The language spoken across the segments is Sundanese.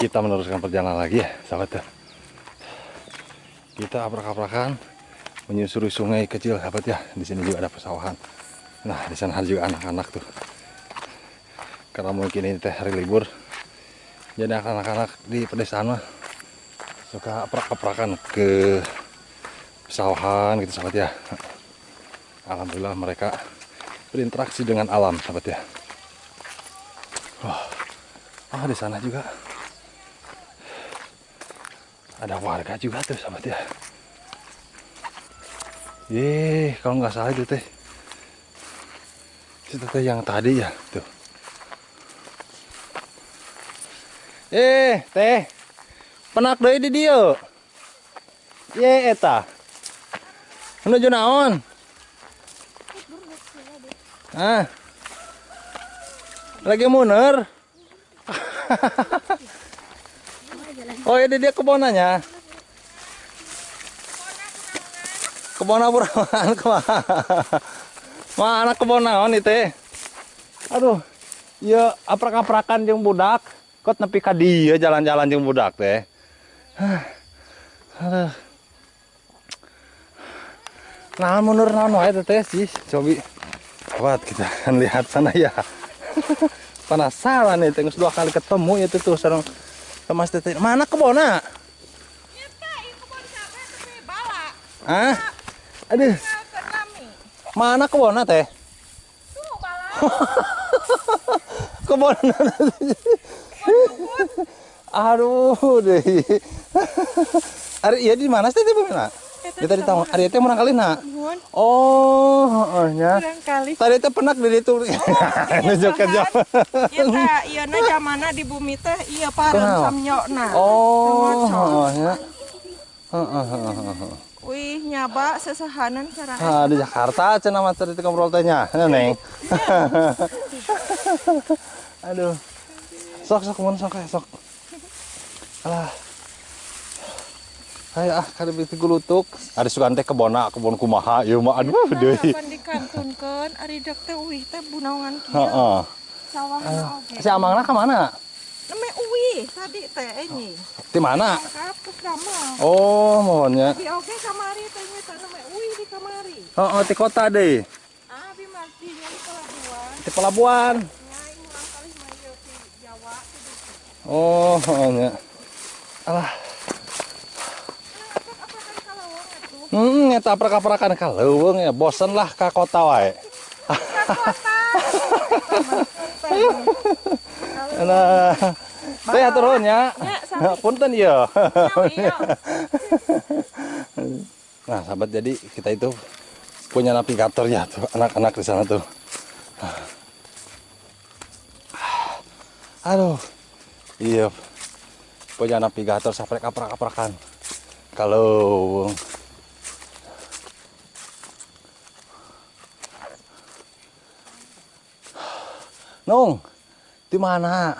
Kita meneruskan perjalanan lagi ya, sahabat ya. Kita aprak-aprakan menyusuri sungai kecil, sahabat ya. Di sini juga ada pesawahan. Nah, di sana ada juga anak-anak tuh. Karena mungkin ini teh hari libur, jadi anak-anak di pedesaan mah suka aprak-aprakan ke pesawahan gitu, sahabat ya. Alhamdulillah mereka berinteraksi dengan alam, sahabat ya. Wah, oh, di sana juga ada warga juga tuh, sahabat ya. Ye, kalau nggak salah itu teh, itu teh yang tadi ya tuh. Teh, penak deui di dieu. Ye, eta. Menuju naon? Ah. Lagi muner. Oh, ini dia kebonanya. Kebon Aburaman kumaha? Mana kebon naon ieu teh? Aduh, ieu aprak-aprakan jeung budak. Kot nepi ka dieu jalan-jalan jeung budak teh. Aduh. Nah, mundur naon wae teh sih, cobi. Buat kita akan lihat sana ya. Penasaran nih, tengok dua kali ketemu itu tuh sareng sama teteh. Mana kebonna? Nyata, ieu kebon cabe tapi bala. Ah? Aduh. Mana kebonna teh? Tuh bala. Kebon. Aduh deh. Ari ieu di mana sih teh Bumina? Kita di taman. Ari teh murang kalina. Oh, heeh nya. Tadi teh penak di ditu. Nunjuk ke jauh. Ieu teh ieu na zamana di bumi teh ieu pareum samnyokna. Oh, heeh nya. Heeh heeh. Wih, nyaba sesahanan cara. Ah, di Jakarta cenah mah tadi ngobrol teh nya, Neng. Aduh. Sok sok mun sok sok. Alah. Ayo ah kada beuti gulutuk. Ari sugan teh kebona, kebon kumaha ieu mah aduh deui. Pan dikantunkeun ari dek teh uih teh bunaongan kieu. Heeh. Sawahna oge. Si amangna ka mana? Neme uih tadi teh enyi. Di mana? Ka damel. Oh, mohonnya. Di oge kamari teh nya teh neme uih di kamari. Heeh, di kota deui. Ah, abi mah di nya di pelabuhan. Di pelabuhan. Nya murang kali mah ieu di Jawa di ditu. Oh, heeh nya. Alah. Eta aprak-aprakan ka leuweung ya, bosen lah ka kota wae. Ka kota. Nah, teh hatur nuhun nya. Punten ieu. Nah, sahabat, jadi kita itu punya navigator ya tuh, anak-anak di sana tuh. Aduh. Iya. Punya navigator sampai aprak-aprakan. Kalau Nung, di mana?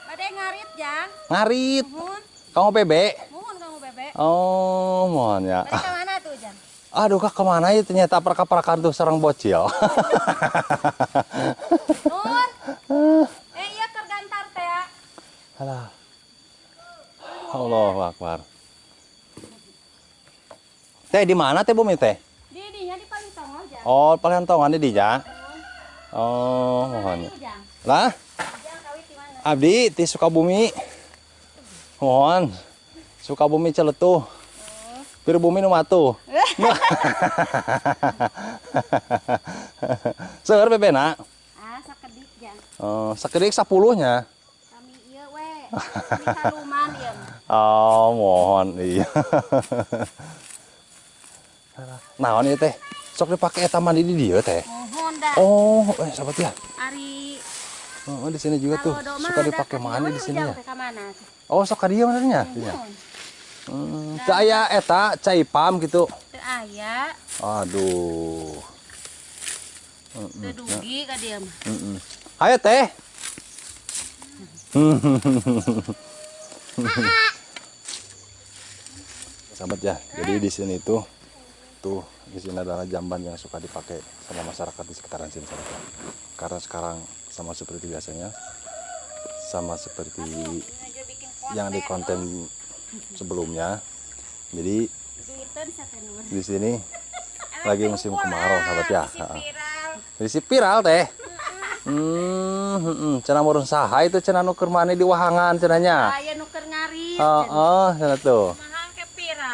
Bade ngarit, Jang. Ngarit. Muhun. Kamu bebek? Muhun kamu bebek. Oh, mohon ya. Bade ka mana tuh, Jang? Aduh, kak kemana ya ternyata aprak-aprakan tuh sareng bocil. Nur. Iya keur gantar teh. Alah. Allahu Akbar. Teh di mana teh bumi teh? Di dinya di Palintongo, Jang. Oh, Palintongan di dinya. Oh, mohon. Lah? Abdi di Sukabumi. Mohon. Sukabumi Ciletuh. Pir bumi nu matuh. Seueur bebena? Ah, sakedik, Jang. Oh, sakedik 10 nya. Kami ieu we. Kami saluman ieu. Oh, mohon iya. Naon ieu teh? Sok dipake eta mandi di dieu teh. Mohon dah. Oh, sahabat ya. Ari. Oh, di sini juga tuh suka dipakai mandi di sini ya. Oh, sok ka dieu mananya? Teu aya eta cai pam gitu. Teu aya. Aduh. Teu dugi ka dieu mah. Heeh. Hayo teh. Sahabat ya, jadi di sini tuh di sini adalah jamban yang suka dipakai sama masyarakat di sekitaran sini, sahabat ya. Karena sekarang sama seperti biasanya, sama seperti yang di konten sebelumnya. Jadi di sini lagi musim kemarau sahabat ya. Bisi viral teh. Cenah murun saha itu cenah nu keur mani di wahangan cenahnya. Aya nu keur ngarit. Heeh, cenah tuh.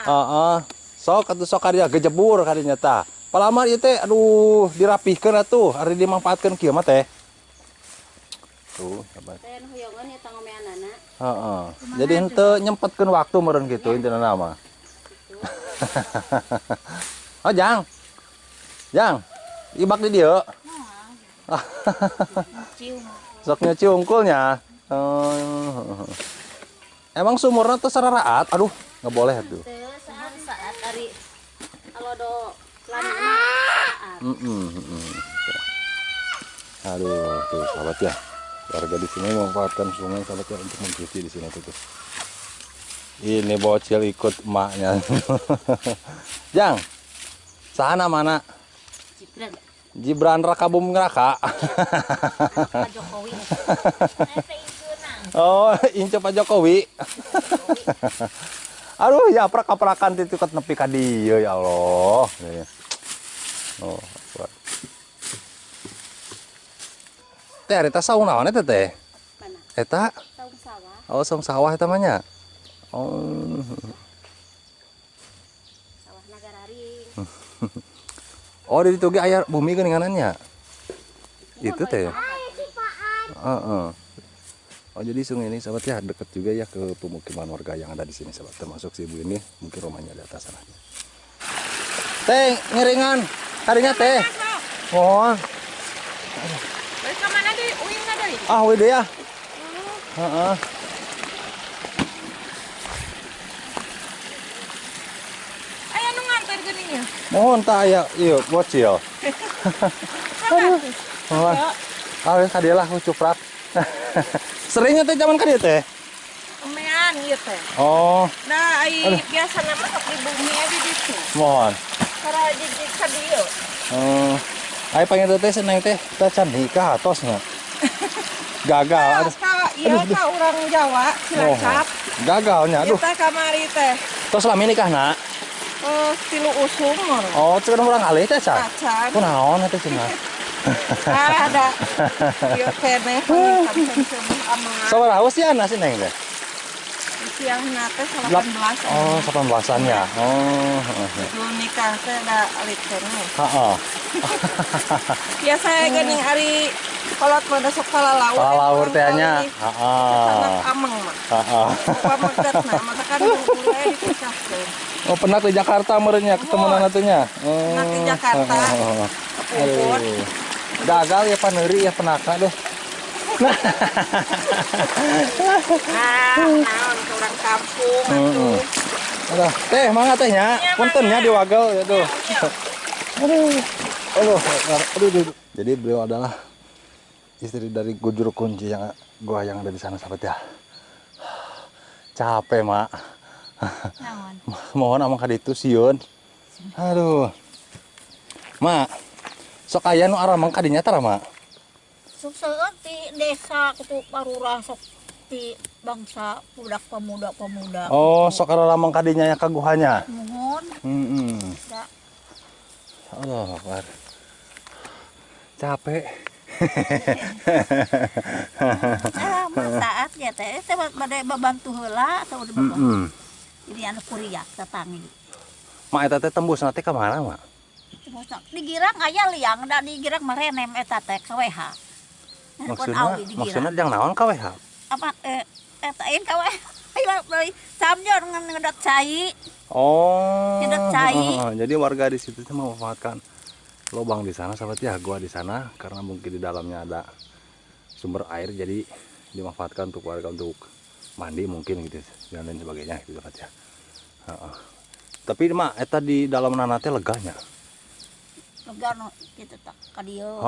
Heeh. Sok atuh sok kadinya gejebur kadinya tah. Palamar ieu teh aduh dirapihkeun atuh, ari dimanfaatkeun kieu mah teh. Tuh, sahabat. Teh nu hoyongeun eta ngomeanana. Heeh. Jadi henteu nyempetkeun waktu meureun kitu intina mah. Oh, Jang. Jang. Ibak di dieu. Sok nyuci unggulnya. Emang sumurna tuh sararaat? Aduh, nggak boleh tuh. Saat ari kalau do lama. Aduh, tuh sahabat ya. Warga di sini memanfaatkan sungai sahabat ya untuk mencuci di sini tuh. Ini bocil ikut emaknya. Jang, sana mana? Jibran. Jibran Rakabuming Raka. Pak Jokowi. Oh, ince Pak Jokowi. Aduh, ya prak-prakan titik nepi ka dieu ya Allah. Oh, teh eta saung naon eta teh? Mana? Eta? Saung sawah. Oh, saung sawah eta mah nya. Oh. Sawah nagararing. Oh, di ditu ge aya bumi geuninganan nya. Itu teh. Heeh. Oh, jadi sungai ini sahabat ya dekat juga ya ke pemukiman warga yang ada di sini sahabat, termasuk si ibu ini mungkin rumahnya di atas sana. Teh ngiringan, tadinya teh. Mohon. Balik mana deui? Uing na deui. Ah, uing deui ya. Heeh. Aya nu nganter geuning ya? Mohon tah aya ieu bocil. Aduh. Mohon. Ah, ka dieu lah cuprak. Seringnya teh zaman ka dieu teh? Emean ieu teh. Oh. Nah, ai biasana mah sok di bumi di ditu. Mohon. Cara di ka dieu. Oh. Ai panggil teh seneng teh teh can nikah atos nya. Gagal. Ka ieu ka urang Jawa Cilacap. Oh, gagalnya aduh. Kita kamari teh. Tos lami nikahna? Oh, 3 usum. Oh, cenah urang alih teh can. Kunaon teh cenah? Ah, ada. Ieu keneh amangan. Sabaraha usiana si Neng teh? Usiana teh 18. Oh, 18-an ya. Oh, heeh. Nikah teh da alit keneh. Heeh. Biasa geuning ari kolot mah sok palalaur. Palalaur teh nya. Heeh. Ameng mah. Heeh. Pamegetna mah kan buru-buru dipisahkeun. Oh, pernah ke Jakarta meureun nya ketemuan atuh nya. Pernah ke Jakarta. Kepungkur. Gagal ya paneuri ya penaka deh. Ah, naon ke urang kampung atuh. Aduh, teh mangga teh nya. Punten nya diwagel ya tuh. Aduh. Aduh, aduh, aduh. Jadi beliau adalah istri dari juru kunci yang gua yang ada di sana sahabat ya. Capek, Mak. Naon? Mohon amang ka ditu sieun. Aduh. Mak, sok aya nu aramang ka dinya tara, Mak? Sok seueur ti desa kitu parurah sok ti bangsa budak pemuda-pemuda. Oh, sok aramang ka dinya ya ka guhanya. Muhun. Heeh. Allah Akbar. Capek. Ah, saat ya teh teh bade babantu heula atau udah babantu. Jadi anu kuriak tetangi. Mak eta teh tembusna teh ka mana, Mak? Tembusna di girang aya liang da di girang marenem eta teh ka WH. Maksudna maksudna jang naon ka WH? Apa eta in ka WH. Samjon ngedot cai. Oh. Ngedot cai. Jadi warga di situ teh memanfaatkan lubang di sana sahabat ya, gua di sana karena mungkin di dalamnya ada sumber air jadi dimanfaatkan untuk warga untuk mandi mungkin gitu dan lain sebagainya gitu sahabat ya. Tapi mak eta di dalam nana teh leganya. Lega nu kitu tak ka dieu.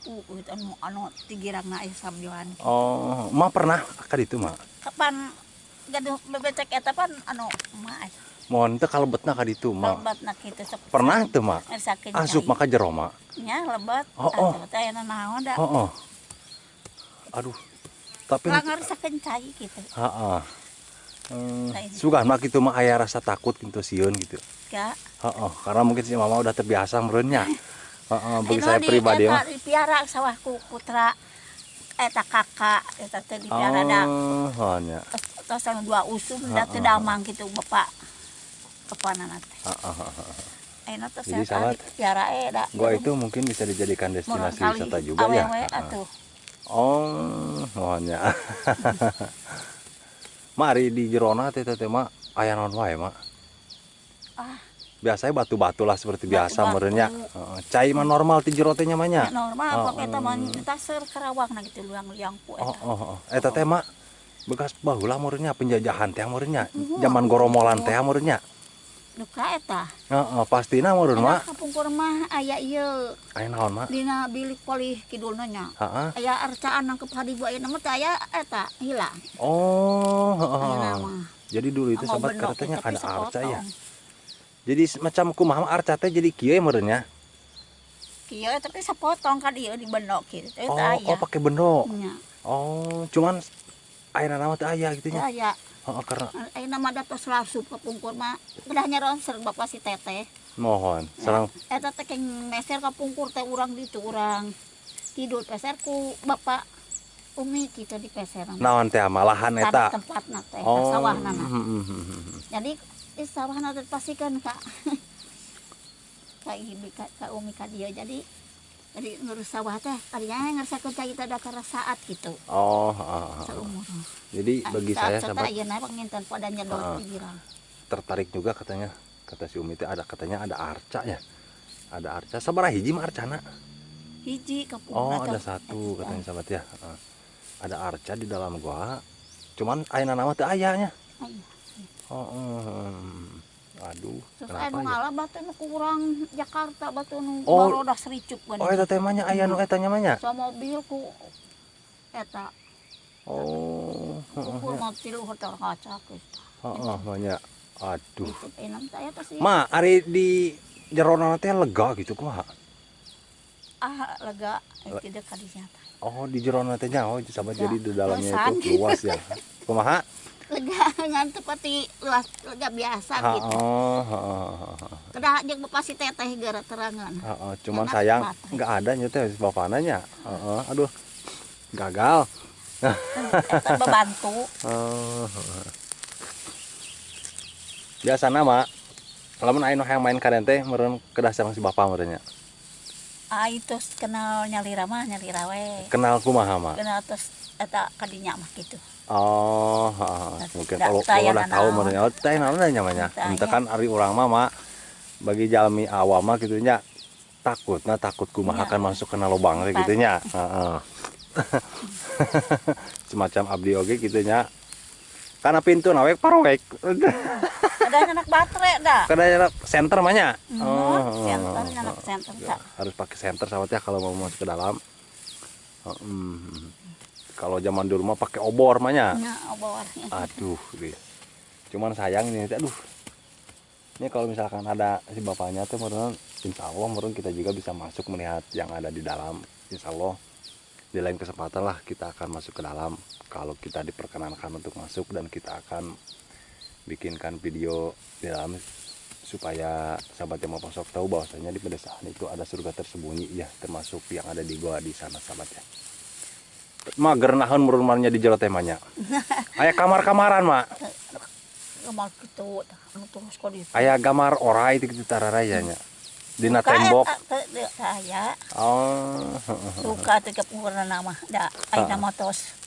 Gitu anu anu tigirangna aya samjoan. Oh, mak pernah ka ditu mak? Kapan gaduh bebecek eta pan anu mak. Mohon teh kalebetna ka ditu mak. Kalebetna kitu sok. Pernah teu mak? Asup maka jero mak. Nya lebet. Oh. Teh aya naon da. Heeh. Aduh. Tapi ngarisakeun cai kitu. Heeh. Suka mah kitu mah aya rasa takut gitu sieun gitu. Enggak. Heeh, karena mungkin si mama udah terbiasa meureunnya. Heeh, bagi saya pribadi mah dipiara sawahku putra eta kakak eta teh dipiara da. Oh, nya. Tos anu dua usum da teu damang kitu bapak. Kepanana teh. Heeh. Ayeuna teh Jadi sahabat, piara da. Gua itu mungkin bisa dijadikan destinasi wisata juga ya. Oh, mohonnya. Mari di jerona teh teh mah aya naon wae, Mak? Ah. Biasanya batu-batu lah seperti biasa meureunnya. Heeh, cai mah normal ti jero teh nya mah nya. Normal, kok eta mah taser Karawang na gitu luang-liang ku eta. Oh, oh. Eta teh mak bekas baheula meureunnya penjajahan teh meureunnya. Zaman goromolan teh meureunnya. Duka eta. Heeh, pastina meureun mak. Kapungkur mah aya ieu. Aya naon mak? Dina bilik polih kidulna nya. Heeh. Aya arcaan nangkep hadi gua ayeuna mah teh aya eta hilang. Oh, heeh. Jadi dulu itu sahabat katanya ada arca ya. Jadi macam kumaha arca teh jadi kieu meureun nya. Kieu tapi sapotong kan ieu dibendok kitu. Oh, oh pakai bendok. Nya. Oh, cuman ayeuna mah teu aya kitu nya. Aya. Oh, karena ayeuna mah da tos larsup kapungkur mah kedah nyaronser bapak si teteh. Mohon, sareng eta teh keng meser kapungkur teh urang ditu urang tidur peser ku bapak Umi kitu di peseran. Naon teh malahan eta? Tempatna teh, oh. Sawahna. Jadi di sawahna teh pasikeun ka ka ibu ka Umi ka dieu. Jadi ngurus sawah teh tadinya ngersakeun cai teh da saat gitu. Oh, Seumur. Jadi bagi saya sahabat ayeuna panginten pada nyedot pikiran. Tertarik juga katanya, kata si Umi teh ada katanya ada arca ya. Ada arca sabaraha hiji mah arcana? Hiji kapungkur. Oh, ada satu katanya sahabat ya. Ada arca di dalam gua. Cuman ayeuna nama teu aya nya. Aya. Oh, aduh, terus kenapa anu ya? Ngalah batu nu kurang Jakarta batu nu oh, barodas ricup geuning. Oh, eta teh mah nya aya nu eta nya mah nya. Sa mobil ku eta. Oh, heeh. Mah ti luhur teh kaca kitu. Heeh, mah nya. Aduh. Ma, Ma, ari di jerona teh lega gitu kumaha? Ah, lega tidak kadinya. Oh, di jerona teh nya, oh sahabat jadi di dalamnya itu luas ya. Kumaha? Lega ngantuk pati luas lega biasa gitu. Oh, kedah jeung bapak si teteh gara terangan. Heeh, cuman sayang enggak ada nya teh bapana nya. Heeh, aduh. Gagal. Eta bebantu. Biasana mak lamun aya nu hayang main ka teh meureun kedah sareng si bapa meureun nya. Ah, itu kenal nyalira mah nyalira we. Kenal kumaha mak? Kenal terus eta kadinya mah gitu. Oh, mungkin kalau udah tahu meureun teh naon nya mah. Ente kan ari urang mah mak bagi jalmi awam mah kitu nya takutna takut kumaha kan masuk kena lubang teh kitu nya. Heeh. Semacam abdi oge kitu nya. Karena pintu nawek paroek. Ada anak baterai dah. Kada senter mah nya. Oh, senter anak senter tak. Harus pakai senter sahabat ya kalau mau masuk ke dalam. Kalau zaman dulu mah pakai obor mah nya. Ya, obor. Aduh, gitu. Cuman sayang ini aduh. Ini kalau misalkan ada si bapaknya tuh meureun insya Allah meureun kita juga bisa masuk melihat yang ada di dalam. Insya Allah di lain kesempatan lah kita akan masuk ke dalam kalau kita diperkenankan untuk masuk, dan kita akan bikinkan video di dalam supaya sahabat yang mau pasok tahu bahwasanya di pedesaan itu ada surga tersembunyi ya, termasuk yang ada di gua di sana sahabat ya. Mager nahan murun-murunnya di jero temanya. Aya kamar-kamaran mak. Kamar kitu anu terus kok ditu. Aya gambar orai kitu tararaya nya. Dina tembok. Aya. Oh. Duka teh kapungkurna mah da ayeuna mah tos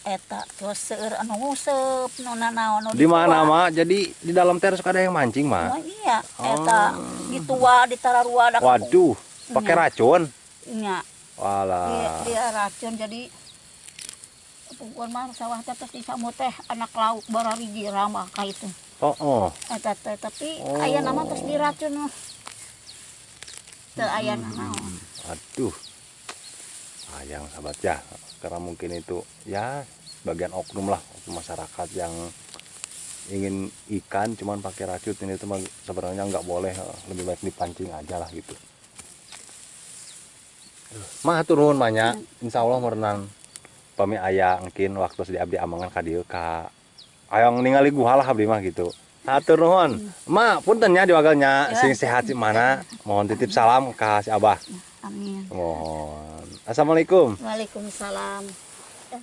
eta terus seueur anu nguseup nu nanaon nu di mana mak? Jadi di dalam teras ada yang mancing mak? Oh, iya, eta ditua di tararua da. Waduh, pakai racun? Nya. Walah. Dia racun jadi pungkur mah sawah teh terus disamut teh anak lauk barariji ramah ka itu. Oh, oh. Eta teh tapi aya nama terus diracun. Teu aya naon. Aduh. Sayang sahabat ya, karena mungkin itu ya bagian oknum lah, oknum masyarakat yang ingin ikan cuman pakai racun ini itu sebenarnya nggak boleh, lebih baik dipancing aja lah gitu. Mah turun banyak, insya Allah merenang pami aya engkin waktu di abdi amangan ka dieu ka Hayang ningali guha lah abdi mah gitu. Hatur nuhun. Ma, punten nya diwagal nya, sing sehat si mana. Mohon titip salam ka si Abah. Amin. Mohon. Assalamualaikum. Waalaikumsalam.